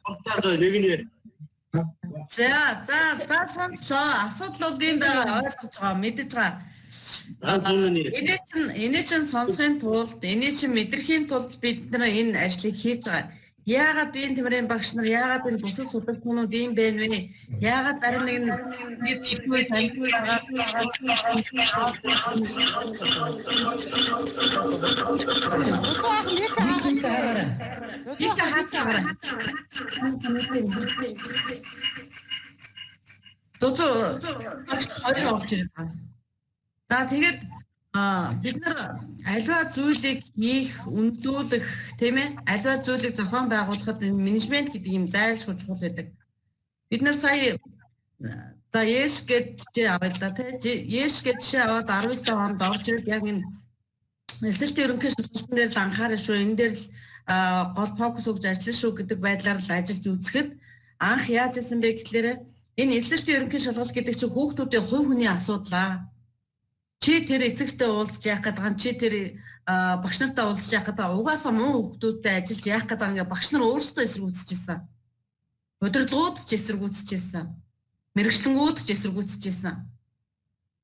Хамтаа нэг нь За за за сонслоо. Асуудал бол ийм байгаа, ойлгож байгаа, мэдэж байгаа. Энийг чинь сонсохын тулд, энийг чинь мэдрэхийн тулд бид нар энэ ажлыг хийж байгаа. Яагаад биеийн тэмрийн багш нар, яагаад энэ бусад судлагчнууд ийм байна вэ? Яагаад зарим нэг нь бид ихгүй таньдгүй байгаа? Дузуу багш 20 орж ирэх. За тэгээд бид нар альва зүйлийг хийх, үнэлүүлэх, тийм ээ, альва зүйлийг зохион байгуулахад энэ менежмент гэдэг юм зайлшгүй чухал байдаг. Бид нар сая за Еш гэж жишээ авъя л да, тий. Еш гэж жишээ аваад 19 онд орж ирээд яг энэ эсэлтийн ерөнхий шалгалтын дээр л анхаарал шүү, энэ дээр л гол фокус өгж ажиллана шүү гэдэг байдлаар л ажиллаж үзэхэд анх яаж исэн бэ гэхлээр энэ эсэлтийн ерөнхий шалгалт гэдэг чинь хүүхдүүдийн хувь хүний асуудал аа. Чи тэр эцэгтэй уулзч яах гээд байгаа, чи тэр багш нартай уулзч яах гээд байгаа, угаасаа муу хүүхдүүдтэй ажиллаж яах гээд байгаа ингээ багш нар өөрсдөө эсэргүүцэж ирсэн. Удирдлагууд ч эсэргүүцэж ирсэн. Мэргэжлэнгүүд ч эсэргүүцэж ирсэн.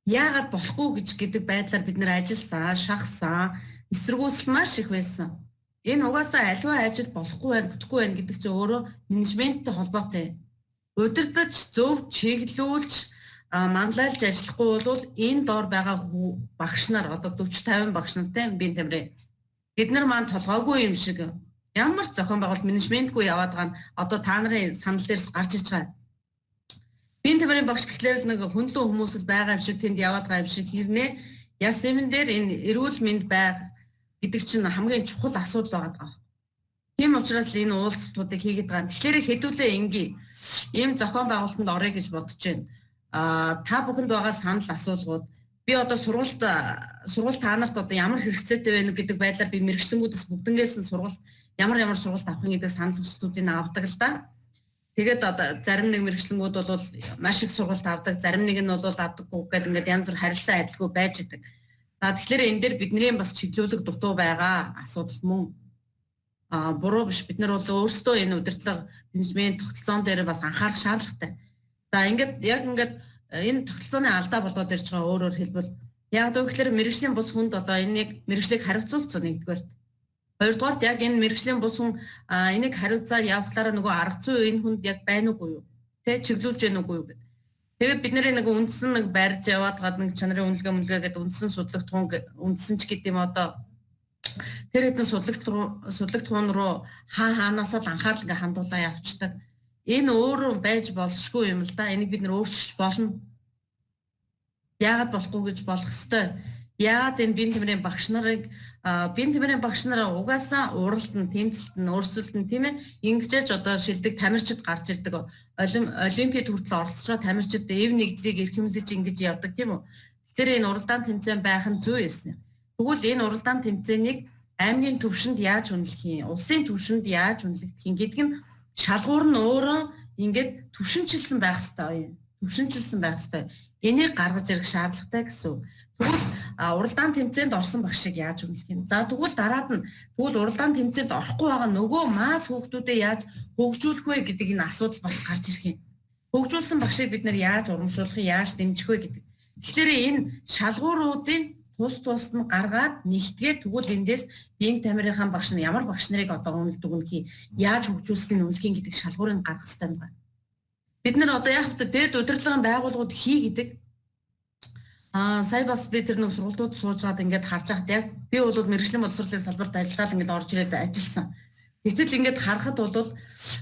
Яагаад болохгүй гэж гэдэг байдлаар бид нэр ажилласан, шахсан, эсэргүүцэл маш их байсан. Энэ угаасаа аливаа ажил болохгүй байна, бүтэхгүй байна гэдэг чинь өөрөө менежменттэй холбоотой. Удирдах, зөв чиглүүлж, манлайлж ажиллахгүй бол энэ доор байгаа багш нар одоо 40 50 багш нартай биеийн тамирын бид нар маань толгойгүй юм шиг ямар ч зохион байгуулалт менежментгүй яваад байгаа нь одоо та нарын санал дээрс гарч иж байгаа. Биеийн тамирын багш гэхлээр нэг хөндлөн хүмүүс л байгаа юм шиг тэнд яваад байгаа юм шиг хэрнээ яс юмн дээр энэ эрүүл мэнд байг гэдэг чинь хамгийн чухал асуудал байгаа даа. Тийм учраас л энэ уулзалтуудыг хийгээд байгаа. Тэгэхээр хэдүүлээ ингийн ийм зохион байгуулалтанд орё гэж бодож байна. Та бүхэнд байгаа санал асуулгууд би одоо сургалт та нарт одоо ямар хэрэгцээтэй байна гэдэг байдлаар би мэргэжлэнгүүдээс бүгднгээс нь сургалт ямар ямар сургалт авах юм гэдэг санал хүсэлтүүдийг авдаг л да. Тэгээд одоо зарим нэг мэргэжлэнгүүд бол маш их сургалт авдаг, зарим нэг нь бол авдаггүй гэдэг ингээд янз бүр харилцаа адилгүй байж идэг. За тэгэхээр энэ дээр бидний бас чиглүүлэг дутуу байгаа асуудал мөн. Буруу биш, бид нар бол өөрсдөө энэ удирдлага менежмент тогтолцоон дээр бас анхаарах шаардлагатай. За ингээд яг ингээд энэ тогтолцооны алдаа болоод ирж байгаа, өөрөөр хэлбэл яг гэвэл мэргэжлийн бус хүнд одоо энийг мэргэжлийг хариуцуулсан нэгдүгээрт. Хоёрдугаарт яг энэ мэргэжлийн бус хүн энийг хариуцаа явахлаараа нөгөө арга зүй энэ хүнд яг байна уугүй юу? Тэ чиглүүлж байна уугүй юу гэдэг. Тэгээд бид нарын нэг үндсэн нэг барьж яваад гад нэг чанарын үнэлгээ мүлгээ гэдэг үндсэн судлагдахуун үндсэн ч гэдэг юм одоо тэр хэдэн судлагдахуун руу хаа хаанаасаа л анхаарал ингээ хандуулаа явцдаг. Энэ өөрөө байж болшгүй юм л да. Энийг бид нэр өөрчилж болно. Яагаад болохгүй гэж болох ёстой. Яагаад энэ биеийн тэмрийн багш нарыг биеийн тэмрийн багш нараа угаасаа уралд нь, тэмцэлт нь, өрсөлд нь, тийм ээ, ингэжээж одоо шилдэг тамирчид гарч ирдэг. Олимпиад хүртэл оролцож байгаа тамирчид эв нэгдлийг эрхэмлэж ингэж явдаг, тийм үү? Тэгэхээр энэ уралдаан тэмцээн байх нь зүй ёсны. Тэгвэл энэ уралдаан тэмцээнийг аймгийн түвшинд яаж үнэлэх юм, улсын түвшинд яаж үнэлэгдэх юм гэдэг нь шалгуур нь өөрөө ингээд түвшинчилсэн байх ёстой юм. Түвшинчилсэн байх ёстой. Энийг гаргаж ирэх шаардлагатай гэсэн үг. Тэгвэл уралдаан тэмцээнд орсон багшийг яаж үнэлэх юм? За тэгвэл дараад нь тэгвэл уралдаан тэмцээнд орохгүй байгаа нөгөө масс хүүхдүүдэд яаж хөгжүүлэх вэ гэдэг энэ асуудал бас гарч ирэх юм. Хөгжүүлсэн багшийг бид нар яаж урамшуулах юм, яаж дэмжих вэ гэдэг. Тэгэхээр энэ шалгууруудын тус тусд нь гаргаад нэгтгээд тэгвэл эндээс биеийн тамирынхаа багш нь ямар багш нарыг одоо үнэлдэг үнэлхий, яаж хөгжүүлсэн үнэлхий гэдэг шалгуурыг гаргах хэрэгтэй юм байна. Бид нар одоо яг хөтэ дээд удирдлагын байгууллагууд хий гэдэг. Сая бас би тэр нэг сургалтууд суужгаад ингээд харж байхад яг би бол мэргэжлийн боловсролын салбарт ажиллаад ингээд орж ирээд ажилласан. Гэтэл ингээд харахад бол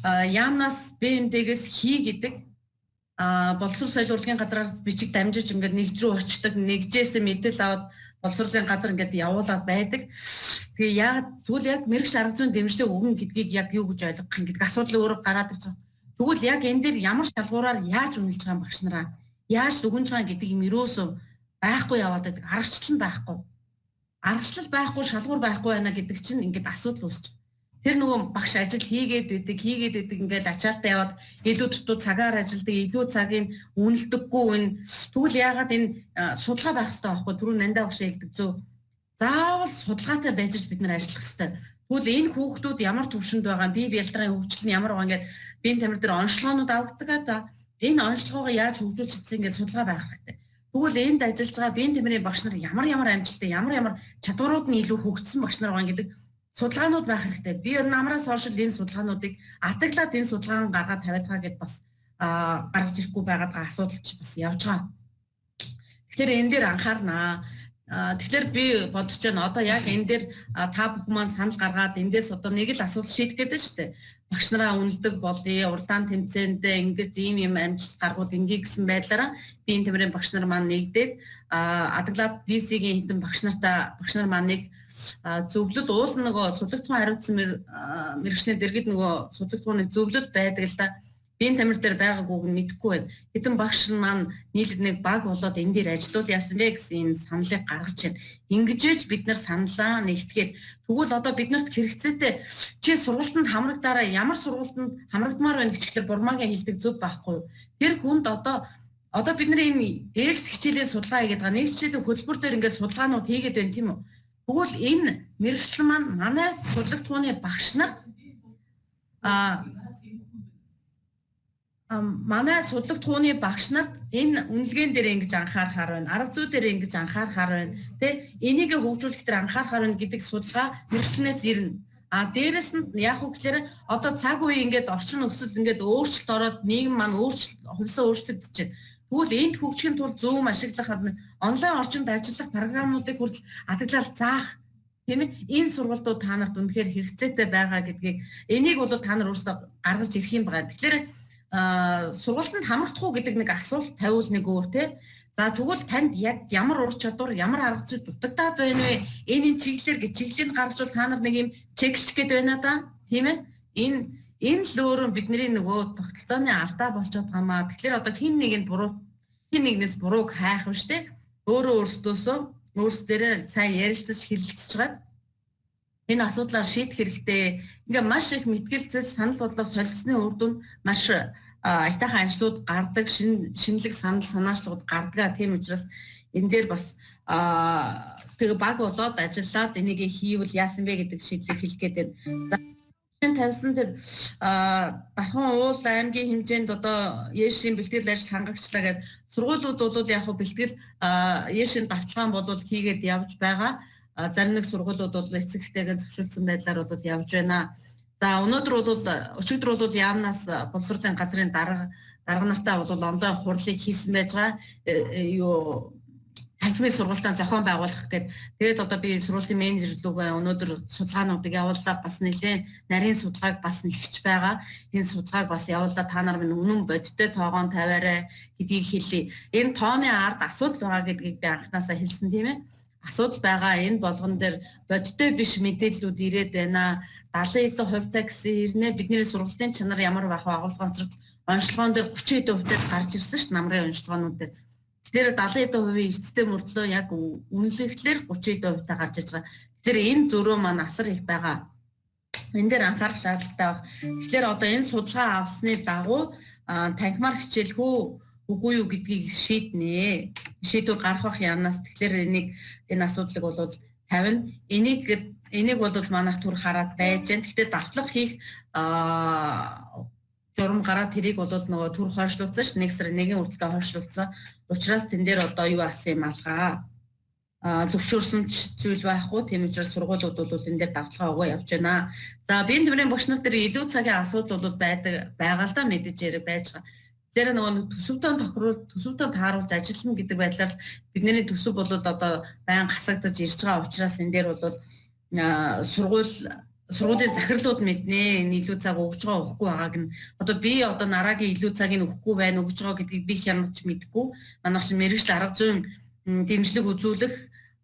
яамнаас БМД-гээс хий гэдэг боловсрол соёл урлагийн газраар бичиг дамжиж ингээд нэгж рүү очдог, нэгжээс мэдээлэл аваад боловсролын газар ингээд явуулаад байдаг. Тэгээ яг тэгвэл яг мэрэгжил арга зүйн дэмжлэг өгнө гэдгийг яг юу гэж ойлгох юм гэдэг асуудал өөрөө гараад ирж байгаа. Тэгвэл яг энэ дээр ямар шалгуураар яаж үнэлж байгаа юм багш нараа, яаж дүгнж байгаа гэдэг юм ерөөсөө байхгүй яваад байдаг. Аргачлал нь байхгүй. Аргачлал байхгүй, шалгуур байхгүй байна гэдэг чинь ингээд асуудал үүсч. Тэр нөгөө багш ажил хийгээд байдаг ингээд ачаалтаа яваад илүү дутуу цагаар ажилладаг, илүү цагийг үнэлдэггүй энэ. Тэгвэл яагаад энэ судалгаа байх хэрэгтэй байхгүй? Түрүү Нандаа багш хэлдэг зөв. Заавал судалгаатай байж бид нар ажиллах хэрэгтэй. Тэгвэл энэ хүүхдүүд ямар төвшөнд байгаа, бие бялдрын хөгжил нь ямар байгаа ингээд биеийн тамир дээр онцлогоонууд авагддаг аа. Энэ онцлогоогоо яаж хөгжүүлж чадсан ингээд судалгаа байх хэрэгтэй. Тэгвэл энд ажиллаж байгаа биеийн тамирын багш нар ямар ямар амжилттай, ямар ямар чадварууд нь илүү хөгжсөн багш нар байгаа гэдэг судалгаанууд байх хэрэгтэй. Би ер нь намраас хойш л энэ судалгаануудыг атаглаад энэ судалгаан гаргаад тавиад байгаа гэд бас гаргаж ирэхгүй байгаад байгаа асуудал ч бас явж байгаа. Тэгэхээр энэ дээр анхаарнаа. Тэгэхээр би бодож байна. Одоо яг энэ дээр та бүхэн маань санал гаргаад эндээс одоо нэг л асуудал шийдэх гээд байна шүү дээ. Багш нараа үнэлдэг болъё, уралдаан тэмцээндээ ингэж ийм юм амжилт гаргуул ингээ гэсэн байдлаараа биеийн тамирын багш нар маань нэгдээд адаглаад DC-гийн хэдэн багш нартай багш нар маань нэг зөвлөл уул нөгөө судлагдахуун хариуцсан мэргэжлийн дэргэд нөгөө судлагдахууны зөвлөл байдаг л да. Биеийн тамир дээр байгаагүй нь мэдэхгүй байна. Хэдэн багш нь маань нийлээд нэг баг болоод энэ дээр ажиллавал яасан бэ гэсэн ийм саналыг гаргаж байна. Ингэжээж бид нар саналаа нэгтгээд тэгвэл одоо биднэрт хэрэгцээтэй чи сургалтанд хамрагдаараа ямар сургалтанд хамрагдмаар байна гэчихлээр Бурмагийн хэлдэг зөв байхгүй. Тэр хүнд одоо бид нар энэ ээлж хичээлийн судалгаа хийгээд байгаа. Нэг хичээлийн хөтөлбөр дээр ингээд судалгаанууд хийгээд байна тийм үү? Тэгвэл энэ мэргэжил маань манай судлагдахууны багш нарт манай судлагдахууны багш нарт энэ үнэлгээн дээр ингэж анхаарахаар байна. Арга зүй дээр ингэж анхаарахаар байна. Тэ энийг хөгжүүлэх дээр анхаарахаар байна гэдэг судалгаа мэргэжлэнээс ирнэ. А дээрэс нь яг уу гэхээр одоо цаг үе ингээд орчин нөхцөл ингээд өөрчлөлт ороод нийгэм маань өөрчлөлт хувьсаа өөрчлөгдөж байна. Тэгвэл энд хөгжихийн тулд Zoom ашиглах, онлайн орчинд ажиллах программуудыг хүртэл адаглал заах тийм ээ, энэ сургалтууд та нарт үнэхээр хэрэгцээтэй байгаа гэдгийг энийг бол та нар өөрсдөө гаргаж ирэх юм байна. Тэгэхээр сургалтанд хамрагдах уу гэдэг нэг асуулт тавиул нэг өөр те. За тэгвэл танд яг ямар ур чадвар, ямар арга зүй дутагдаад байна вэ? Энэ чиглэлээр гэж чиглэлийг гаргажвал та нар нэг юм чеклж гээд байна да. Тийм ээ? Энэ л өөрөө бидний нөгөө тогтолцооны алдаа болчиход байгаа маа. Тэгэхээр одоо хин нэг нь буруу, хин нэгнээс бурууг хайх биш те. Өөрөө өөрсдөөсөө өөрсдөө сайн ярилцаж хэлэлцэж чад энэ асуудлаа шийдэх хэрэгтэй. Ингээ маш их мэтгэлцэл санал бодлоо солилцсны үр дүнд маш аятайхан ажлууд гардаг, шинэлэг санал санаачлагууд гардаг. Тийм учраас энэ дээр бас тэгээ баг болоод ажиллаад энийг хийвэл яасан бэ гэдэг шийдлийг хэлэх гээд байна. Тавьсан тэр Дархан уул аймгийн хэмжээнд одоо Ешийн бэлтгэл ажил хангагчлаа гэдэг сургуулиуд бол яг хөө бэлтгэл Ешийн давталгаан бол хийгээд явж байгаа. Зарим нэг сургуулиуд бол эцэгтэйгээ зөвшөөрсөн байдлаар бол явж байна. За өнөөдөр бол өчигдөр бол яамнаас боловсролын газрын дарга нартай бол онлайн хурлыг хийсэн байж байгаа. Юу танхимын сургалтаа зохион байгуулах гээд тэгээд одоо би сургуулийн менежер лүүгээ өнөөдөр судалгаануудыг явууллаа, бас нэлээд нарийн судалгааг бас нэгч байгаа. Энэ судалгааг бас явууллаа, та нар минь үнэн бодиттой тоогоон тавиарай гэдгийг хэлье. Энэ тооны ард асуудал байгаа гэдгийг би анхнаасаа хэлсэн тийм ээ. Асуудал байгаа, энэ болгон дээр бодиттой биш мэдээллүүд ирээд байна. 70% хувьтай гэсэн хэрнээ бидний сургалтын чанар ямар байх вэ? Агуулгын онцлог онцлогоон дээр 30% хувьтай гарч ирсэн шүү дээ намрын онцлогоонууд дээр. Тэгэхээр 70% эрсдэлтэй мөртлөө яг үнэлэхлээр 30% та гарч иж байгаа. Тэгэхээр энэ зөрөө маань асар их байгаа. Энэ дээр анхаарах шаардлагатай байна. Тэгэхээр одоо энэ судалгаа авсны дагуу танхимаар хичээлэх үү үгүй юу гэдгийг шийднэ. Шийдвэр гарах бах яамнаас. Тэгэхээр энийг энэ асуудлыг бол тавина. Энийг бол манайх түр хараад байж байна. Гэхдээ давтлага хийх журам гараад тэрийг бол нөгөө түр хойшлуулсан ш. 1 сарын 1-ийн хүртэл хойшлуулсан. Учираас тэн дээр одоо юу асан юм алгаа. Зөвшөөрсөн ч зүйл байхгүй. Тийм учраас сургуулиуд бол энэ дээр давталгаа өгөө явж байна. За биеийн тэмрийн багш нар дээр илүү цагийн асуудал бол байдаг байгаа л да, мэдээж яриг байж байгаа. Тэгэхээр нөгөө төсөвтөө тохируул, төсөвтөө тааруулж ажиллана гэдэг байдлаар бидний төсөв бол одоо байн хасагдаж ирж байгаа учраас энэ дээр бол сургуулийн захирлууд мэднэ энэ илүү цаг өгж байгаа өгөхгүй байгааг нь. Одоо би одоо нарагийн илүү цагийг өгөхгүй байна өгж байгаа гэдгийг би хянаж мэдэхгүй. Манайх чинь мэргэжил арга зүйн дэмжлэг үзүүлэх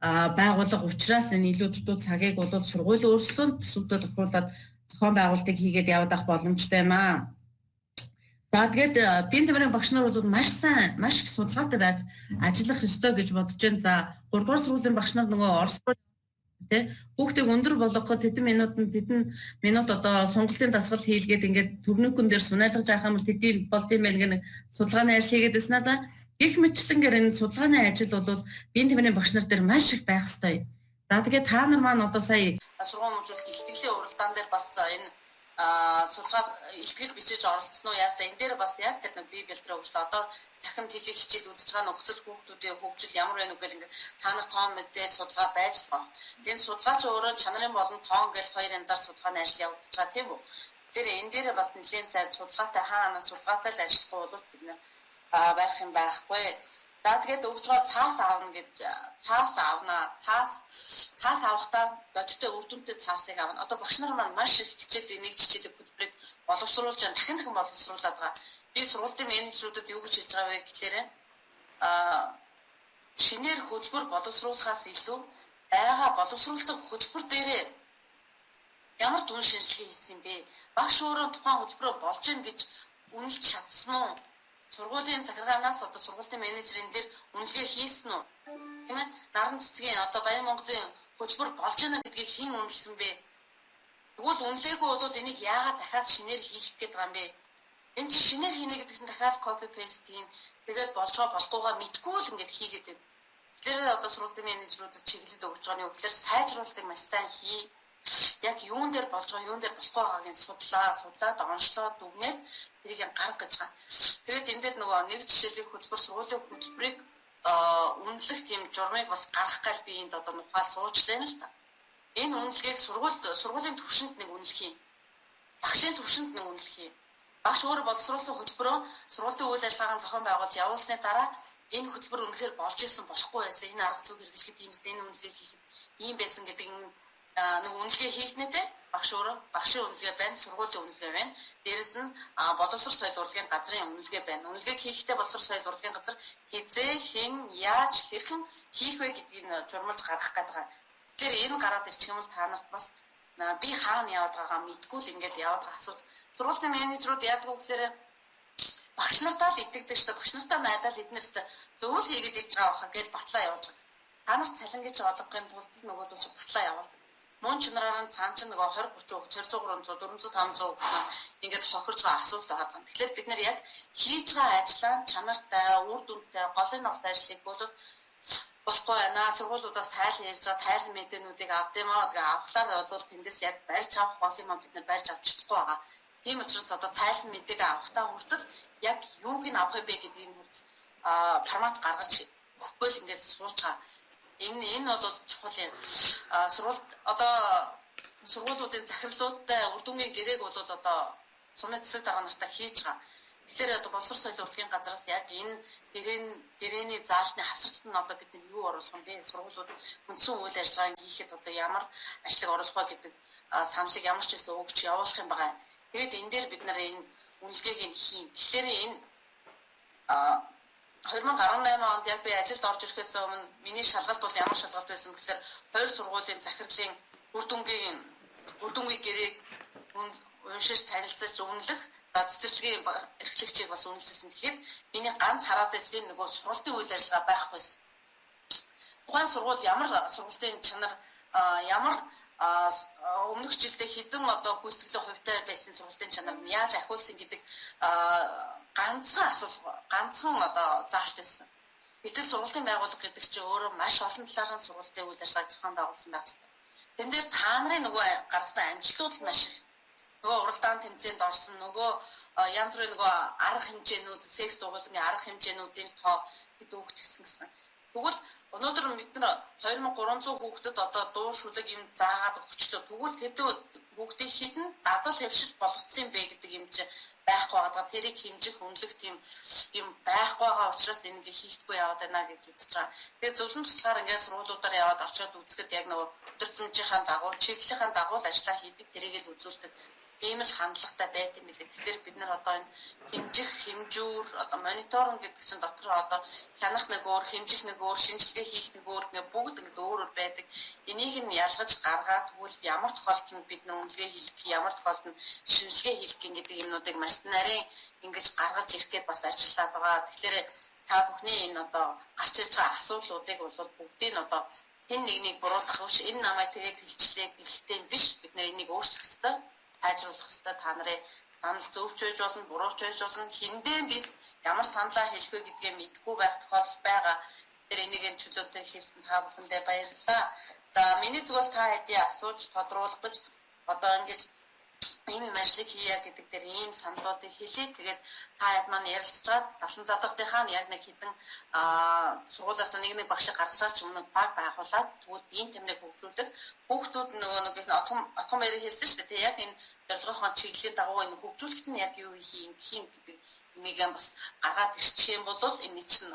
байгууллага учраас энэ илүү дутуу цагийг бол сургууль өөрсдөө төсөвдөө тохируулаад зохион байгуулалтыг хийгээд яваад авах боломжтой юм аа. За тэгээд биеийн тамирын багш нар бол маш сайн, маш их судалгаатай байж ажиллах ёстой гэж бодож байна. За 3 дугаар сургуулийн багш нар нөгөө Орос тэ хүүхдийг өндөр болгоход тэдэн минутанд тэдэн минут одоо сонголтын дасгал хийлгээд ингээд төрнөкөн дээр сунаалгаж авах юм бол тэдний болд юм байна гэх судалгааны ажил хийгээд байсан надаа. Гэх мэтлэнгээр энэ судалгааны ажил бол биеийн тамирын багш нар дээр маш их байх ёстой. За тэгээд та нар маань одоо сая сургууль хүмүүжүүлэлт илтгэлийн уралдаан дээр бас энэ судалгаа илтгэл бичиж оролцсон уу яасан энэ дээр бас яг тэр нэг бие бэлтрээ өгчлөө. Одоо цахим телек хичээл үзэж байгаа нөхцөл хүүхдүүдийн хөгжил ямар байна уу гэл ингээд та нар тоон мэдээ судалгаа байж л байгаа. Энэ судалгаа чи өөрөө чанарын болон тоон гэл хоёр янзаар судалгааны ажил явагдаж байгаа тийм үү? Тэгэхээр энэ дээр бас нэлээд сайн судалгаатай хаана судалгаатай л ажиллахгүй бол бид нэр байх юм байхгүй. За тэгээд өгж байгаа цаас аавна гэж цаас аавна. Цаас авахдаа бодиттой үр дүнтэй цаасыг авна. Одоо багш нар маань маш их хичээл нэг хичээлийг хөтөлбөрийг боловсруулж байна. Дахин дахин боловсруулад байгаа. Би сургуулийн менежерүүдэд юу гэж хэлж байгаа вэ гэхлээр шинээр хөтөлбөр боловсруулахаас илүү байгаа боловсруулсан хөтөлбөр дээрээ ямар дүн шинжилгээ хийсэн бэ? Багш өөрөө тухайн хөтөлбөрөө болж гин гэж үнэлж чадсан уу? Сургуулийн захиргаанаас одоо сургуулийн менежерийн дээр үнэлгээ хийсэн үү? Тийм ээ? Наран цэцгийн одоо Баян Монголын хөтөлбөр болж байна гэдгийг хэн үнэлсэн бэ? Тэгвэл үнэлээгүй бол энийг яагаад дахиад шинээр хийх гээд байгаа юм бэ? Энэ чинь шинээр хийнэ гэдэг чинь дахиад copy paste хийн. Тэгээд болж байгаа болохгүйгаа мэдгүй л ингээд хийгээд байна. Тэгэхээр одоо сургуулийн менежерүүдэд чиглэл өгч байгаа нь юу гэхээр сайжруулалтыг маш сайн хий. Яг юун дээр болж байгаа, юун дээр болохгүй байгааг нь судлаад, онцлоод дүгнээд тэрийг гарга гэж байгаа. Тэгээд энэ дээр нөгөө нэг жишээлийг хөтөлбөр сургуулийн хөтөлбөрийг үнэлэх тийм журмыг бас гаргах гал би энд одоо нухаал суучлаа л та. Энэ үнэлгээг сургуулийн түвшинд нэг үнэлэх юм. Багшийн түвшинд нэг үнэлэх юм. Багш өөрөө боловсруулсан хөтөлбөрөө сургуулийн үйл ажиллагааг зохион байгуулж явуулсны дараа энэ хөтөлбөр үнэхээр болж исэн болохгүй байсан. Энэ арга зүйг хэрэглэхэд иймсэн, энэ үнэлгээг хийхэд ийм байсан гэдэг нэг үнэлгээ хийгдэнэ те. Багш өөрөө багшийн үнэлгээ байна, сургуулийн үнэлгээ байна. Дээрэс нь боловсрол соёл урлагийн газрын үнэлгээ байна. Үнэлгээг хийхдээ боловсрол соёл урлагийн газар хизээ, хэн, яаж, хэрхэн хийх вэ гэдгийг журмалж гаргах гээд байгаа. Тэгэхээр энэ гараад ирчих юм бол та нарт бас би хаана яваад байгаагаа мэдгүй л ингээд яваад байгаа асуудал. Сургуулийн менежерүүд яадаг вэ гэхээр багш нартаа л итгэдэг шүү дээ. Багш нартаа найдаад эднэрс зөвл хийгээд ирж байгаа баха гэж батлаа явуулж байгаа. Та нар цалин гэж олгохын тулд нөгөөдөл чинь батлаа явуулдаг. Мөн чанараар нь цаан чинь нөгөө 20 30 200 300 400 500 гэх ингээд хохирж байгаа асуудал байгаа. Тэгэхээр бид нэр яг хийж байгаа ажлаа чанартай, үр дүнтэй, голын ногс ажлыг бол болохгүй байна. Сургуулиудаас тайлан ярьж байгаа тайлан мэдээнүүдийг авд юм аа. Тэгээ авахлаар бол тэндээс яг барьж авах гол юм бид нар барьж авч чадахгүй байгаа. Тийм учраас одоо тайлан мэдээг авахтаа хүртэл яг юуг нь авах юм бэ гэдгийг хүртэл формат гаргаж өгөхгүй л ингээд сууж байгаа. Энэ бол чухал юм. Сургуульд одоо сургуулиудын захирлуудтай үр дүнгийн гэрээг бол одоо сумын засаг дарга нартай хийж байгаа. Тэгэхээр одоо боловсрол соёлын урлагийн газраас яг энэ гэрээний заалтны хавсралтанд нь одоо бид юу оруулах юм бэ? Сургуулиуд үндсэн үйл ажиллагааг хийхэд одоо ямар ажлыг оруулах вэ гэдэг саналыг ямар ч байсан өгч явуулах юм байгаа. Тэгээд энэ дээр бид нар энэ үнэлгээг нь хийн. Тэгэхээр энэ 2018 онд яг би ажилд орж ирэхээс өмнө миний шалгалт бол ямар шалгалт байсан гэхээр хоёр сургуулийн захирлын үр дүнгийн гэрээг уншиж танилцаж үнэлэх, цэцэрлэгийн эрхлэгчийг бас үнэлжсэн. Тэгэхээр миний ганц хараад байсан нөгөө сургалтын үйл ажиллагаа байхгүйсэн. Тухайн сургууль ямар сургалтын чанар ямар өмнөх жилдээ хэдэн одоо гүйцэтгэлийн хувьтай байсан сургалтын чанар нь яаж ахиулсан гэдэг ганцхан асуулт, ганцхан одоо заалт байсан. Гэтэл сургуулийн байгууллага гэдэг чинь өөрөө маш олон талаараа сургалтын үйл ажиллагааг зохион байгуулсан байх хэрэгтэй. Тэн дээр та нарын нөгөө гаргасан амжилтууд нь маш их. Нөгөө уралдаан тэмцээнд орсон, нөгөө янз бүрийн нөгөө арга хэмжээнүүд, секс дугуйлын арга хэмжээнүүдийн тоо хэд хүүхд гисэн гэсэн. Тэгвэл өнөөдөр бид нар 2300 хүүхдэд одоо дуу шүлэг юм заагаад өгчлөө. Тэгвэл тэд хүүхдийн хэдэн дадал хэвшил болгоцсон юм бэ гэдэг юм чи байхгүй байгаа. Тэрийг хэмжих, үнэлэх тийм юм байхгүй байгаа учраас энэ ингээ хийхдэггүй яваад байна гэж үзэж байгаа. Тэгээд зөвлөн туслахаар ингээ сургуулиудаар яваад очиод үзэхэд яг нөгөө өдөртөмжийнхаа дагуу, чиглэлийнхаа дагуу л ажиллаа хийдэг, тэрийг л үзүүлдэг. Ийм л хандлагатай байт юм билээ. Тэгэхээр бид нар одоо энэ хэмжих, хэмжүүр, одоо мониторинг гэдэг чинь дотор одоо хянах нэг өөр, хэмжих нэг өөр, шинжилгээ хийх нэг өөр гэх бүгд ингээд өөр өөр байдаг. Энийг нь ялгаж гаргаад тэгвэл ямар тохиолдолд бид үнэлгээ хийх, ямар тохиолдолд шинжилгээ хийх гэдэг юмнуудыг маш нарийн ингэж гаргаж ирэх гээд бас ажиллаад байгаа. Тэгэхээр та бүхний энэ одоо гарч ирж байгаа асуудлуудыг бол бүгдийг нь одоо хэн нэгнийг буруутгах биш, энэ намайг тэгээд хэлчлээ гэхдээ биш, бид нэр энийг өөрчлөх ёстой, тайжруулах ёстой. Та нарын санал зөвч байж болно, бурууч байж болно, хиндээ биш ямар саналаа хэлэх вэ гэдгээ мэдэхгүй байх тохиолдол байгаа. Тэр энийг энэ чөлөөтэй хэлсэн та бүхэндээ баярлалаа. За миний зүгээс та хэдий асууж тодруулах гэж одоо ингэж ийм юм ажлыг хийе гэдэг дээр ийм саналуудыг хэлье. Тэгээд та хэд маань ярилцж байгаа далан задгадынхаа нь яг нэг хэдэн сургуулиас нэг нэг багшийг гаргасаа ч өмнө баг байгуулад тэгвэл биеийн тамирыг хөгжүүлэх хүүхдүүд нөгөө нэг отгон баярыг хэлсэн шүү дээ. Тэгээ яг энэ зорилгынхоо чиглэлийн дагуу энэ хөгжүүлэлт нь яг юу хийх юм гэдэг юмыг бас гаргаад ирчих юм бол энэ чинь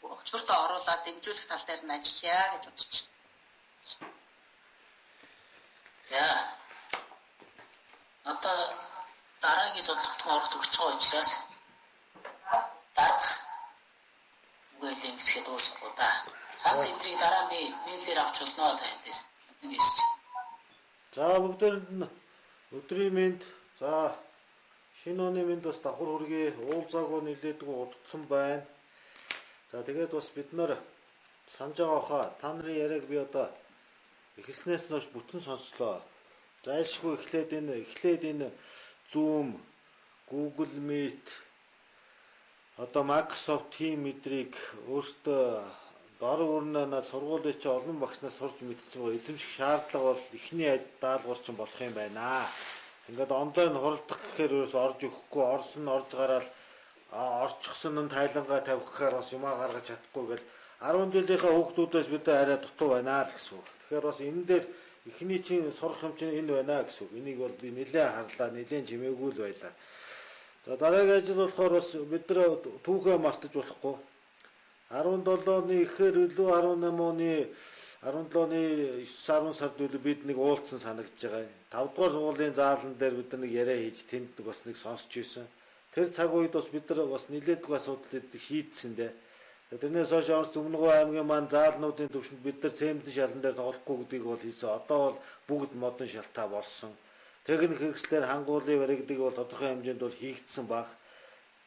хөтөлбөртөө оруулаад дэмжүүлэх тал дээр нь ажиллая гэж бодож байна. За одоо дараагийн судалгаанд орох төгсөж байгаа учраас дарга үгээлэн хэсгээ дуусгах да. Санал эндрийг дараа нь мэйлээр авч болно та эндээс. Эндээс. За бүгдээрэнд нь өдрийн мэнд, за шинэ оны мэнд бас давхар хүргэе. Уулзаагүй нэлээдгүй удцсан байна. За тэгээд бас бид нар санаж байгаа хаа та нарын яриаг би одоо эхэлснээс нь хойш бүтэн сонслоо. Зайлшгүй эхлээд энэ Zoom, Google Meet, одоо Microsoft Teams мэдрийг өөртөө дор өрнөө над сургуулийн чи олон багшнаас сурч мэдсэн байгаа эзэмших шаардлага бол эхний даалгавар чинь болох юм байна. Ингээд онлайн хуралдах гэхээр ерөөс орж өгөхгүй, орсон нь орж гараал орчихсон нь тайлангаа тавих гэхээр бас юмаа гаргаж чадахгүй гэл 10 жилийнхаа хүүхдүүдээс бид арай дутуу байна л гэсэн үг. Тэгэхээр бас энэ дээр эхний чинь сурах юм чинь энэ байна гэсэн үг. Энийг бол би нэлээд харлаа, нэлээд чимээгүй л байлаа. За дараагийн ажил болохоор бас бид нар түүхээ мартаж болохгүй. 17 оны ихээр илүү 18 оны 17 оны 9 10 сард үлээ бид нэг уулзсан санагдаж байгаа. 5 дугаар сургуулийн заалан дээр бид нэг яриа хийж тэнд нэг бас нэг сонсч ирсэн. Тэр цаг үед бас бид нар бас нэлээдгүй асуудал шийдсэн дээ. Тэрнээс хойш Орос Өмнөгов аймгийн маань заалнуудын төвшөнд бид нар цементэн шалан дээр тоглохгүй гэдгийг бол хэлсэн. Одоо бол бүгд модон шалтаа болсон. Техник хэрэгслээр хангуулын баригдыг бол тодорхой хэмжээнд бол хийгдсэн баг.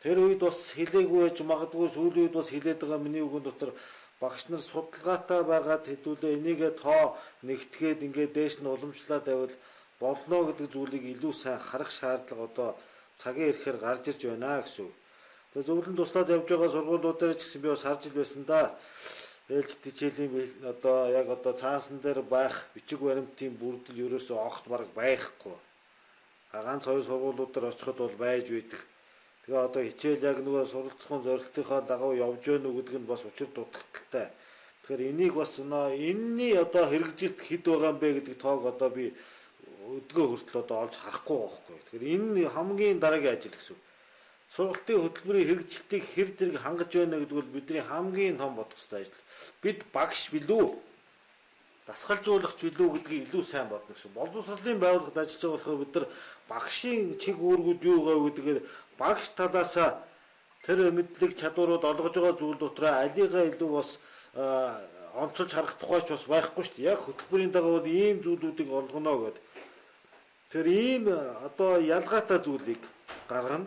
Тэр үед бас хэлээгүй байж магадгүй сүүлийн үед бас хэлээд байгаа миний үгэн дотор багш нар судалгаатай байгаад хэдүүлээ энийгээ тоо нэгтгээд ингээд дээш нь уламжлаад байвал болно гэдэг зүйлийг илүү сайн харах шаардлага одоо цагийн ирэхээр гарч ирж байна гэсэн үг. Тэгээ зөвлөн туслаад явж байгаа сургуулиудаар ч гэсэн би бас харж ил байсан да. Ээлжид хичээлийн одоо яг одоо цаасан дээр байх бичиг баримтын бүрдэл ерөөсөө огт бараг байхгүй. Ганц хоёр сургуулиудаар очиход бол байж байдаг. Тэгээ одоо хичээл яг нөгөө суралцахын зорилтынхаа дагуу явж гэнэ үү гэдэг нь бас учир дутагдaltaй. Тэгэхээр энийг бас энэний одоо хэрэгжилт хэд байгаа юм бэ гэдэг тоог одоо би өдгөө хүртэл одоо олж харахгүй байхгүй. Тэгэхээр энэ хамгийн дараагийн ажил гэсэн үг. Сургалтын хөтөлбөрийн хэрэгжилтийг хэр зэрэг хангаж байна гэдэг бол бидний хамгийн том бодох ёстой ажил. Бид багш билүү, дасгалжуулагч билүү гэдгийг илүү сайн бодно гэсэн. Боловсролын байгууллагад ажиллаж байгаа болохоор бид нар багшийн чиг үүргүүд юу гаа гэдгээр багш талаасаа тэр мэдлэг чадварууд олгож байгаа зүйл дотроо алигаа илүү бас онцолж харах тухайч бас байхгүй шүү дээ. Яг хөтөлбөрийн дагуу ийм зүйлүүдийг олгоно гэд. Тэр ийм одоо ялгаатай зүйлийг гаргана.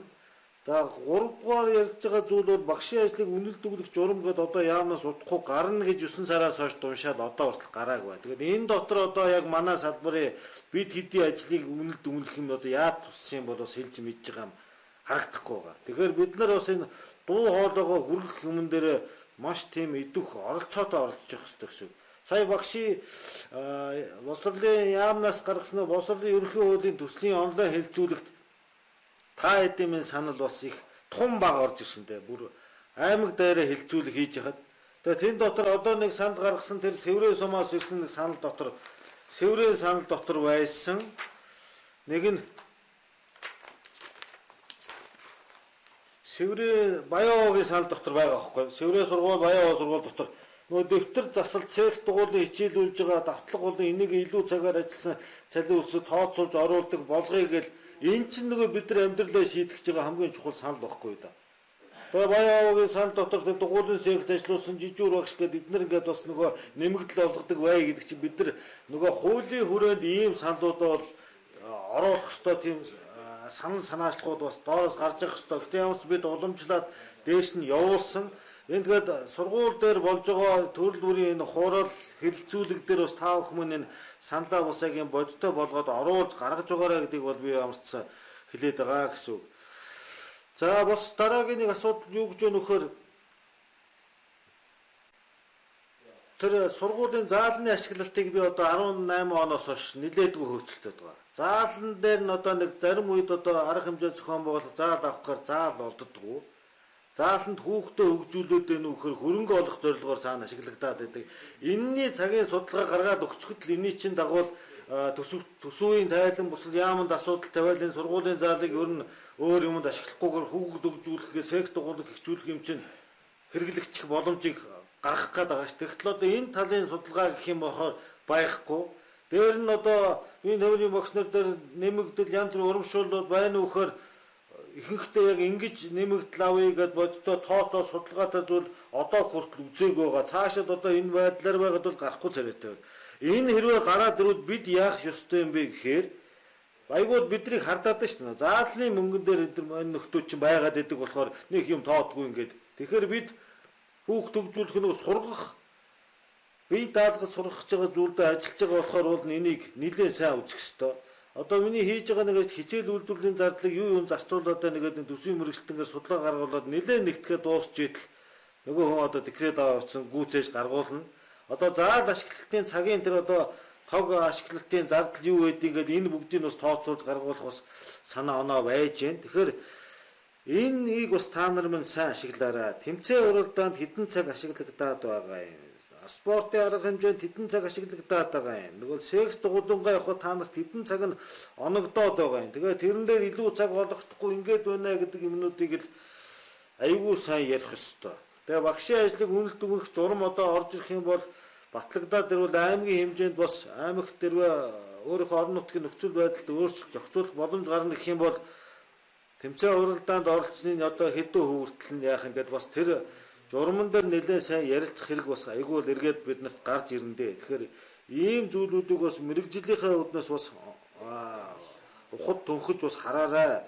За 3 дугаар ярьж байгаа зүйл бол багшийн ажлыг үнэлд өгөх журам гэдээ одоо яамнаас удахгүй гарна гэж 9 сараас хойш дуншаад одоо хүртэл гараагүй байна. Тэгээд энэ дотор одоо яг манай салбарын бид хэдийн ажлыг үнэлд өгөх юм одоо яад туссан юм бол бас хэлж мэдж байгаа юм харагдахгүй байгаа. Тэгэхээр бид нар бас энэ дуу хоолойгоо хүргэх юмн дээр маш тийм идэвх оролцоотой оролцож явах хэрэгтэй гэсэн. Сая багшийн боловсролын яамнаас гаргасан боловсролын ерөнхий хуулийн төслийн онлайн хэлцүүлэгт та хэдийн минь санал бас их тун баг орж ирсэн дээ. Бүр аймаг дээрээ хэлцүүлэг хийж яхад. Тэгээ тэн дотор одоо нэг санд гаргасан тэр Сэврээ сумаас ирсэн нэг санал дотор Сэврээ санал дотор байсан нэг нь Сэврээ Баян уугийн санал дотор байгаа байхгүй. Сэврээ сургууль, Баян уу сургууль дотор нөгөө дэвтэр засалт секс дугуулын хичээлүүлж байгаа давтлага болон энийг илүү цагаар ажилласан цалин өсөд тооцоолж оруулдаг болгоё гэл энэ чинь нөгөө бид нар амьдралаа шийдэх гэж байгаа хамгийн чухал санал байхгүй да. Тэгээ Баян уугийн санал дотор тэр дугуулын секс ажиллуулсан жижүүр багш гэдэг эднэр ингээд бас нөгөө нэмэгдэл олгодог бай гэдэг чинь бид нар нөгөө хуулийн хүрээнд ийм саналуудаа бол оруулах ёстой тийм санал санаачлахууд бас доороос гарч явах ёстой. Гэтэ ямарч бид уламжлаад дээш нь явуулсан. Энэ тэгээд сургууль дээр болж байгаа төрөл бүрийн энэ хурал хэлэлцүүлэг дээр бас та бүхэн энэ саналаа бас яг юм бодиттой болгоод оруулж гаргаж байгаарай гэдгийг бол би ямарчсан хэлээд байгаа гэсэн үг. За бас дараагийн нэг асуудал юу гэж вэ нөхөр тэр сургуулийн заалны ашиглалтыг би одоо 18 оноос хойш нилээдгүй хөөцөлтөд байгаа. Заалан дээр нь одоо нэг зарим үед одоо арга хэмжээ зохион байгуулах заал авах гэхээр заал олддоггүй. Зааланд хүүхдээ хөгжүүлээд байна уу гэхээр хөрөнгө олох зорилгоор цаана ашиглагдаад байдаг. Энэний цагийн судалгаа гаргаад өгчөхөд л энэний чинь дагуул төсвийн тайлан бусад яаманд асуудал тавиал энэ сургуулийн заалыг ер нь өөр юмд ашиглахгүйгээр хүүхэд хөгжүүлэхээр секс дугуулах хөгжүүлэх юм чинь хэрэглэгдэх боломжийг гаргах гээд байгаа ш. Тэгтэл одоо энэ талын судалгаа гэх юм болохоор байхгүй. Дээр нь одоо биеийн төвний багш нар дээр нэмэгдэл янз бүрийн урамшууллууд байна уу гэхээр ихэнхдээ яг ингэж нэмэгдэл авъя гэд боддоо тоотоо судалгаатай зүйл одоо хүртэл үзээгүй байгаа. Цаашид одоо энэ байдлаар байгаад бол гарахгүй царайтай байна. Энэ хэрвээ гараад ирвэл бид яах ёстой юм бэ гэхээр айгууд биднийг хардаад шүү дээ. Заалны мөнгөн дээр энэ нөхдүүд чинь байгаад идэг болохоор нэг юм тоодгүй ингээд. Тэгэхээр бид хүүхд хөгжүүлэх нэг сургах бие даалгаж сургах гэж байгаа зүйлдээ ажиллаж байгаа болохоор бол энийг нэлээд сайн үзэх ёстой. Одоо миний хийж байгаа нэг хичээл үйлдвэрлэлийн зардлыг юу юм зарцуулаад байна гэдэг төсвийн мэргэжилтэнгээр судалгаа гаргуулад нэлээд нэгтгэхэд дуусч идэл нөгөө хүн одоо декрет авсан гүйцээж гаргуулна. Одоо заал ашиглалтын цагийн тэр одоо тог ашиглалтын зардал юу байдгийг ингээд энэ бүгдийг бас тооцоолж гаргуулах бас санаа оноо байж гэн. Тэгэхээр энэнийг бас та нар минь сайн ашиглаарай. Тэмцээн уралдаанд хэдэн цаг ашиглагдаад байгаа юм. Спортын арга хэмжээнд хэдэн цаг ашиглагдаад байгаа юм. Нөгөө секс дугуулангаа явахад та нарт хэдэн цаг нь оногдоод байгаа юм. Тэгээ тэрэн дээр илүү цаг олгохдохгүй ингээд байна гэдэг юмнуудыг л айгүй сайн ярих ёстой. Тэгээ багшийн ажлыг үнэлт өгөх журам одоо орж ирэх юм бол батлагдаад ирвэл аймгийн хэмжээнд бас аймагт дэрвэ өөрийнхөө орон нутгийн нөхцөл байдалд өөрчлөлт зохицуулах боломж гарна гэх юм бол тэмцээн уралдаанд оролцсны одоо хэдэн хүртэл нь яах юм гээд бас тэр журман дээр нэлээд сайн ярилцах хэрэг бас айгүй л эргээд бид нарт гарч ирэндээ. Тэгэхээр ийм зүйлүүдийг бас мэргэжлийнхээ үүднээс бас ухад төнхөж бас хараарай.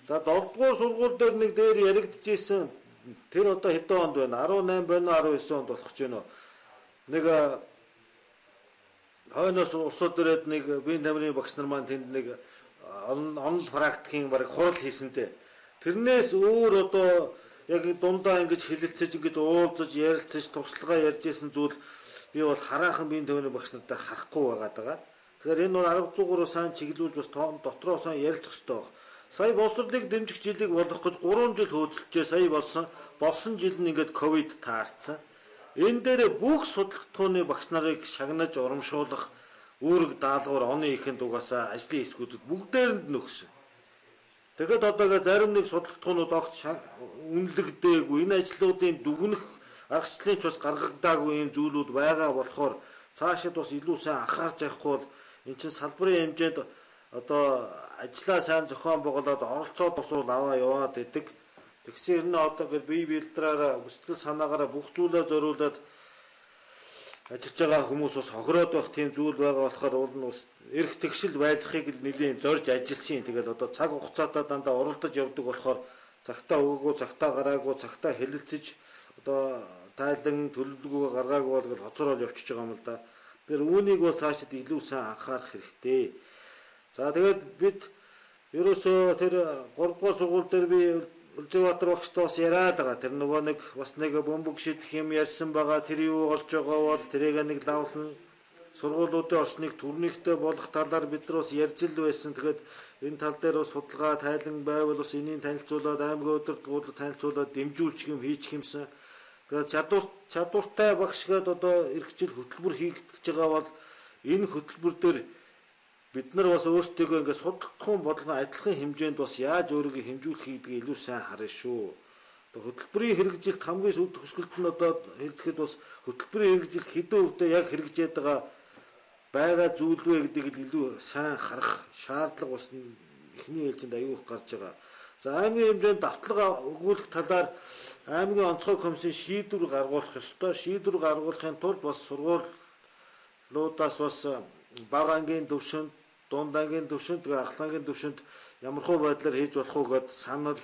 За 7 дугаар сургууль дээр нэг дээр яригдчихсэн. Тэр одоо хэдэн онд байна? 18 байна уу 19 онд болох ч юм уу. Нэг хойноос улсууд ирээд нэг биеийн тамирын багш нар маань тэнд нэг онол практикийн бараг хурал хийсэнтэй. Тэрнээс өөр одоо яг дундаа ингэж хэлэлцэж ингэж уулзаж ярилцаж туршлагаа ярьж исэн зүйл би бол хараахан биеийн тамирын багш нартай харахгүй байгаад байгаа. Тэгэхээр энэ бол арга зүйгээрээ сайн чиглүүлж бас дотроо сайн ярилцах хэрэгтэй байх. Сая боловсролыг дэмжих жилийг болгох гэж 3 жил хөөцөлжээ. Сая болсон жил нь ингээд ковид таарсан. Энэ дээр бүх судлагдахууны багш нарыг шагнаж урамшуулах үүрэг даалгавар оны ихэнд угаасаа ажлын хэсгүүдэд бүгдээрэнд нөхсөн. Тэгэхэд одоогоо зарим нэг судлагдахуунууд огт үнэлэгдээгүй, энэ ажлуудын дүгнэх аргачлалын ч бас гаргагдаагүй юм зүйлүүд байгаа болохоор цаашид бас илүү сайн анхаарч явахгүй бол эн чинь салбарын хэмжээнд одоо ажлаа сайн зохион байгуулад оролцоод босвол аваа яваад идэг. Тэгсэн ер нь одоо гээд бие биелдраараа сэтгэл санаагаараа бүх зүйлээ зориулаад ажиллаж байгаа хүмүүс бас хохироод байх тийм зүйл байгаа болохоор уул нь бас эрх тэгшил байлгахыг л нэлийн зорж ажилласан. Тэгээд одоо цаг хугацаатай дандаа уралдаж явдаг болохоор цагтаа өгөөгүй, цагтаа гараагүй, цагтаа хэлэлцэж одоо тайлан төлөвлөгөөгөө гаргаагүй бол гэл хоцорол явчихж байгаа юм л да. Тэгэхээр үүнийг бол цаашид илүү сайн анхаарах хэрэгтэй. За тэгээд бид ерөөсөө тэр 3 дугаар сургууль дээр би Үлзэбаатар багштай бас яриад байгаа. Тэр нөгөө нэг бас нэг бөмбөг шидэх юм ярьсан байгаа. Тэр юу болж байгаа бол тэрийг нэг лавлан сургуулиудын орчныг төрнийхтэй болох талаар бид нар бас ярьж л байсан. Тэгэхээр энэ тал дээр бас судалгаа тайлан байвал бас энийг танилцуулаад аймгийн удирдлагуудад танилцуулаад дэмжүүлчих юм хийчих юмсан. Тэгээд чадвартай багш гээд одоо эх жил хөтөлбөр хийгдэж байгаа бол энэ хөтөлбөр дээр бид нар бас өөрсдийгөө ингээд судлагдахуун бодлогон адилхан хэмжээнд бас яаж өөрийгөө хэмжүүлэх гэдгийг илүү сайн харна шүү. Одоо хөтөлбөрийн хэрэгжилт хамгийн сүүл төгсгөлд нь одоо хэлдэхэд бас хөтөлбөрийн хэрэгжилт хэдэн өвдөө яг хэрэгжээд байгаа зүйл вэ гэдгийг илүү сайн харах шаардлага бас эхний ээлжинд аюух гарч байгаа. За аймгийн хэмжээнд давтлага өгүүлэх талаар аймгийн онцгой комиссийн шийдвэр гаргуулах ёстой. Шийдвэр гаргуулахын тулд бас сургуулиудаас бас бага ангийн төвшөнд, дунд ангийн төвшөнд, тэгээ ахлах ангийн төвшөнд ямархуу байдлаар хийж болох уу гэд санал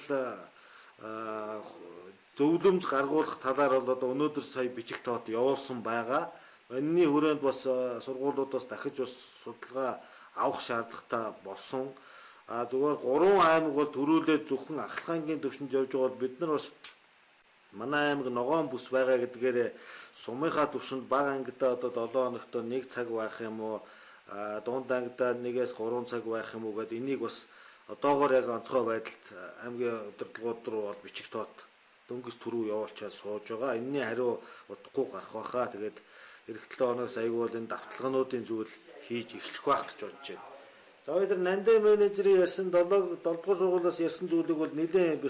зөвлөмж гаргуулах талаар бол одоо өнөөдөр сая бичиг тоот явуулсан байгаа. Энэний хүрээнд бас сургуулиудаас дахиж бас судалгаа авах шаардлагатай болсон. А зүгээр 3 аймаг бол төрүүлээд зөвхөн ахлах ангийн төвшөнд явж байгаа бол бид нар бас Манай аймаг ногоон бүс байгаа гэдгээр сумынхаа түвшинд бага ангидаа одоо 7 хоногт 1 цаг байх юм уу, дунд ангидаа 1-ээс 3 цаг байх юм уу гэд энийг бас одоогоор яг онцгой байдалд аймгийн удирдлагууд руу бол бичих тоот дөнгөж түрүү явуулчаад сууж байгаа. Энэний хариу удахгүй гарах байхаа. Тэгээд эх 7 хоногоос аягүй бол энэ давталгаануудын зүйл хийж эхлэх байх гэж бодож байна. За бид нар Нандин менежерийн ярьсан 7 дугаар сургуулиас ярьсан зүйлийг бол нэлээд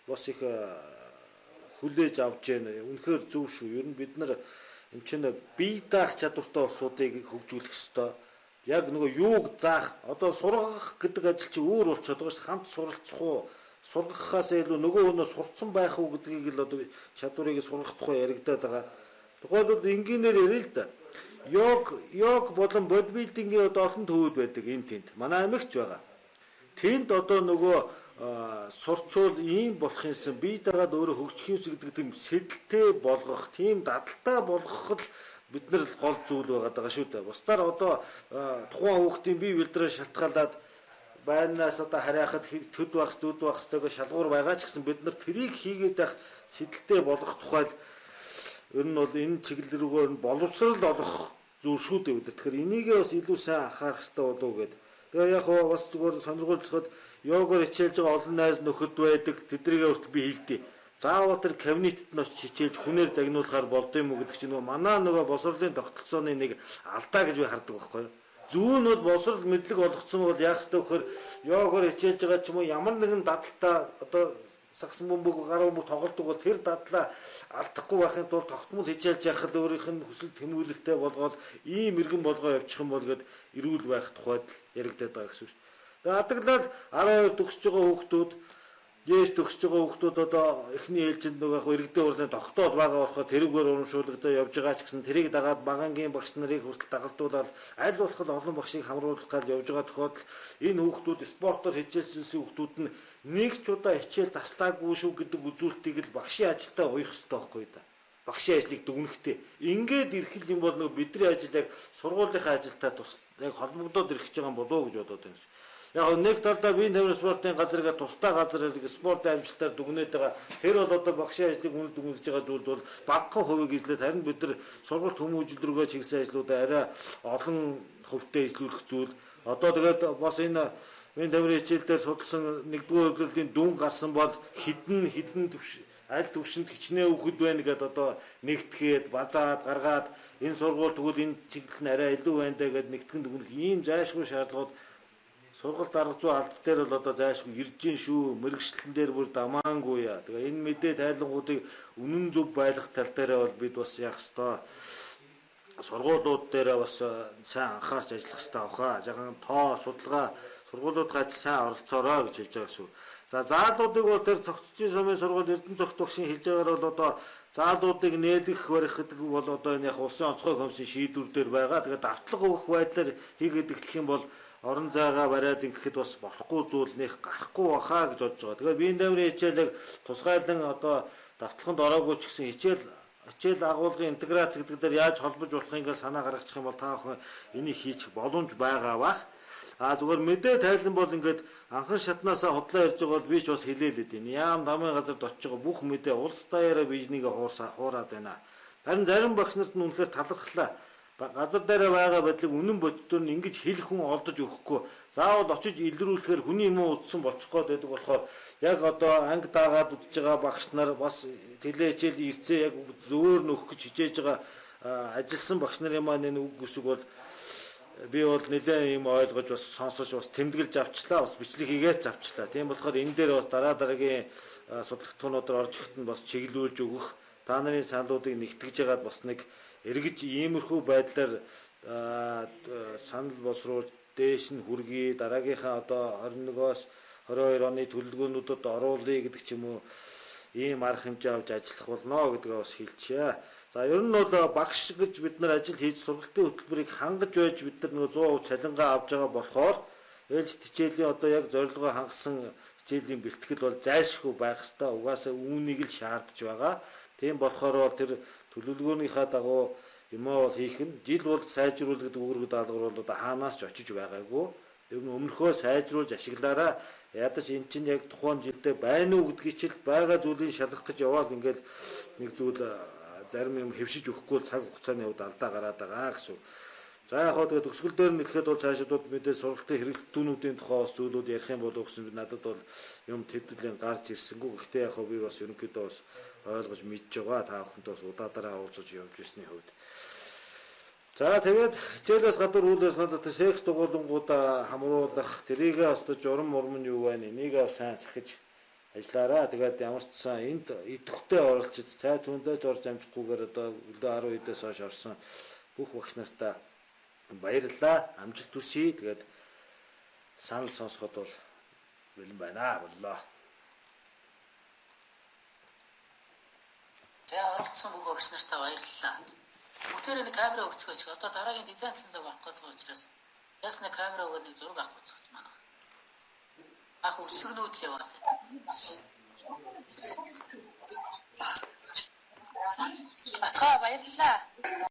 бас их хүлээж авч байна. Үнэхээр зөв шүү. Ер нь бид нар энэ чинь бие даах чадвартай улсуудыг хөгжүүлэх ёстой. Яг нөгөө юуг заах одоо сургах гэдэг ажил чи өөр болчиход байгаа шүү. Хамт суралцах уу, сургахаас илүү нөгөө өнөө сурцсан байх уу гэдгийг л одоо чадварыг сургах тухай яригадаад байгаа. Тухайлбал энгийнээр ярил л да. Йог болон бодибилдингийн одоо олон төвүүд байдаг энэ тэнд. Манай аймагч байгаа. Тэнд одоо нөгөө сурчвал ийм болох юмсан бие дагаад өөрөө хөгжих юмс гэдэг тийм сэтэлтэй болгох, тийм дадалтай болгох л бид нар л гол зүйл байгаа даа шүү дээ. Бусдаар одоо тухайн хүүхдийн бие бэлдрээ шалтгаалаад байнаас одоо харьяахад төд байх, дөд байх хэвтэйгээ шалгуур байгаа ч гэсэн бид нар тэрийг хийгээд байх сэтэлтэй болгох тухай л ер нь бол энэ чиглэл рүүгээр нь боловсрал олох зүйл шүү дээ бид нар. Тэгэхээр энийгээ бас илүү сайн анхаарах хэрэгтэй болов уу гэд. Тэгээ яг хоо бас зүгээр сонирхолцоход йогоор хичээлж байгаа олон найз нөхөд байдаг. Тэдрийгээ хүртэл би хэлдэг. Заавал тэр кабинетд нь очиж хичээлж хүнээр загнуулахаар болд юм уу гэдэг чинь нөгөө манай нөгөө боловсролын тогтолцооны нэг алдаа гэж би хардаг байхгүй юу. Зүүн нь бол боловсрол мэдлэг олгоцсон бол яах ёстой вэхээр йогоор хичээлж байгаа ч юм уу ямар нэгэн дадалтай одоо сагсан бөмбөг гар бөмбөг тоглодог бол тэр дадлаа алдахгүй байхын тулд тогтмол хичээлж явах л өөрийнх нь хүсэл тэмүүлэлтэй болгоод ийм иргэн болгоо явчих юм бол гэд эрүүл байх тухайд л яригадаад байгаа гэсэн үг. Тэгээ адаглал 12 төгсөж байгаа хүүхдүүд Ээс төгсөж байгаа хүүхдүүд одоо эхний ээлжинд нөгөө яг иргэдийн хурлын тогтоол байгаа болохоор тэрүүгээр урамшуулгадаа явж байгаа ч гэсэн тэрийг дагаад багангийн багш нарыг хүртэл дагалдуулаад аль болох олон багшийг хамруулах гал явж байгаа тохиолдолд энэ хүүхдүүд спортоор хичээлсэн хүүхдүүд нь нэг ч удаа хичээл таслаагүй шүү гэдэг үзүүлэлтийг л багшийн ажилдаа уях ёстой байхгүй да. Багшийн ажлыг дүгнэхтэй. Ингээд ирэх юм бол нөгөө бидний ажил яг сургуулийнхаа ажилтай тус яг холбогдоод ирэх гэж байгаа юм болоо гэж бодоод байна. Яг нэг талдаа биеийн тамир спортын газрыг тусдаа газар хэрэг спортын амжилтаар дүгнээд байгаа. Тэр бол одоо багшийн ажлыг үнэ дүгнэж байгаа зүйлд бол багахан хувийг эзлээд харин бид нар сургалт хүмүүжил рүүгээ чиглэсэн ажлуудаа арай олон хувьтай эзлүүлэх зүйл. Одоо тэгээд бас энэ биеийн тамирын хичээл дээр судалсан нэгдүгээр хөдлөлийн дүн гарсан бол хідэн хідэн төвш аль төвшөнд хичнээн хүүхэд байна гэдээ одоо нэгтгэхэд базаад гаргаад энэ сургууль тэгвэл энэ чиглэл нь арай илүү байна даа гэдээ нэгтгэн дүгнэх ийм зайлшгүй шаардлагууд сургалт арга зүй алба дээр бол одоо зайлшгүй ирж гин шүү. Мэргэжлэн дээр бүр дамаангүй яа. Тэгээ энэ мэдээ тайлангуудыг үнэн зөв байлгах тал дээрээ бол бид бас яах ёстой. Сургуулиуд дээрээ бас сайн анхаарч ажиллах ёстой баха. Жахан тоо судалгаа сургуулиудын ажил сайн оролцоорой гэж хэлж байгаа шүү. За заалуудыг бол тэр цогцчийн сумын сургууль Эрдэнэ цогт багшийн хэлж байгаагаар бол одоо заалуудыг нээлгэх барих гэдэг бол одоо энэ яг улсын онцгой комиссийн шийдвэр дээр байгаа. Тэгээд давтлага өгөх байдлаар хийгээд эхлэх юм бол орон зайгаа бариад ингэхэд бас болохгүй зүйл нэх гарахгүй баха гэж бодож байгаа. Тэгэхээр биеийн тамирын хичээлийг тусгайлан одоо давталганд ороогүй ч гэсэн хичээл агуулгын интеграц гэдэг дээр яаж холбож болохыг ингээл санаа гаргачих юм бол та бүхэн энийг хийчих боломж байгаа бах. А зүгээр мэдээ тайлан бол ингээд анхан шатнаасаа худлаа ярьж байгаа бол би ч бас хэлээлээд байна. Яам дамын газарт очиж байгаа бүх мэдээ улс даяараа бизнегээ хуураад байна. Харин зарим багш нарт нь үнэхээр талархлаа. Газар дээрээ байгаа байдлыг үнэн боддоор нь ингэж хэлэх хүн олдож өгөхгүй. Заавал очиж илрүүлэхээр хүний юм утсан болчих гээд байдаг болохоор яг одоо анги даагаад үдж байгаа багш нар бас теле хичээл ирцээ яг зөвөр нөхөх гэж хичээж байгаа ажилласан багш нарын маань энэ үг үсэг бол би бол нэлээд юм ойлгож бас сонсож бас тэмдэглэж авчлаа, бас бичлэг хийгээд авчлаа. Тийм болохоор энэ дээр бас дараа дараагийн судлагдахуунуудаар орж ирэхэд нь бас чиглүүлж өгөх, та нарын саналуудыг нэгтгэж ягаад бас нэг эргэж иймэрхүү байдлаар санал боловсруулж дээш нь хүргэе, дараагийнхаа одоо 21-оос 22 оны төлөвлөгөөнүүдэд оруулъя гэдэг ч юм уу ийм арга хэмжээ авч ажиллах болно гэдгээ бас хэлчихье. За ер нь бол багш гэж бид нар ажил хийж сургалтын хөтөлбөрийг хангаж байж бид нар нөгөө 100% цалингаа авч байгаа болохоор ээлжит хичээлийн одоо яг зорилгоо хангасан хичээлийн бэлтгэл бол зайлшгүй байх ёстой. Угаасаа үүнийг л шаардж байгаа. Тийм болохоор бол тэр төлөвлөгөөнийхаа дагуу юмаа бол хийх нь жил бол сайжруулах гэдэг үүрэг даалгавар бол одоо хаанаас ч очиж байгаагүй. Ер нь өмнөхөө сайжруулж ашиглаараа. Ядаж эн чинь яг тухайн жилдээ байна уу гэдгийг чил байгаа зүйлийг шалгах гэж яваал ингээл нэг зүйл зарим юм хэвшиж өгөхгүй цаг хугацааны хувьд алдаа гараад байгаа гэсэн. За яг хоо тэгээд төгсгөл дээр нь хэлэхэд бол цаашид бол мэдээ сургалтын хэрэглэлтүүнүүдийн тухай бас зүйлүүд ярих юм болов гэсэн би надад бол юм тэдлийн гарч ирсэнгүй. Гэхдээ яг хоо би бас ерөнхийдөө бас ойлгож мэдж байгаа. Та бүхэнтэй бас удаадараа уулзаж явж ирсний хувьд. За тэгээд хичээлээс гадуур үйлээс надад секс дугуулангуудаа хамруулах тэрийгээ бас журам мурам нь юу байна энийгээ сайн сахиж ажиллаараа. Тэгээд ямар ч сан энд идэвхтэй оролцож цай түндэж орж амжихгүйгээр одоо өглөө 10 хэдээс хойш орсон бүх багш нартаа баярлалаа. Амжилт хүсье. Тэгээд санал сонсоход бол бэлэн байна. Боллоо. За оролцсон бүх багш нартаа баярлалаа. Бүгдээрээ нэг камера өгцгөөч. Одоо дараагийн дизайн технологи авах гэдэг учраас яс нэг камера өгөөд нэг зураг авах гэж манах. Ах өсгөнүүд л яваад байна. Батгаа баярлалаа.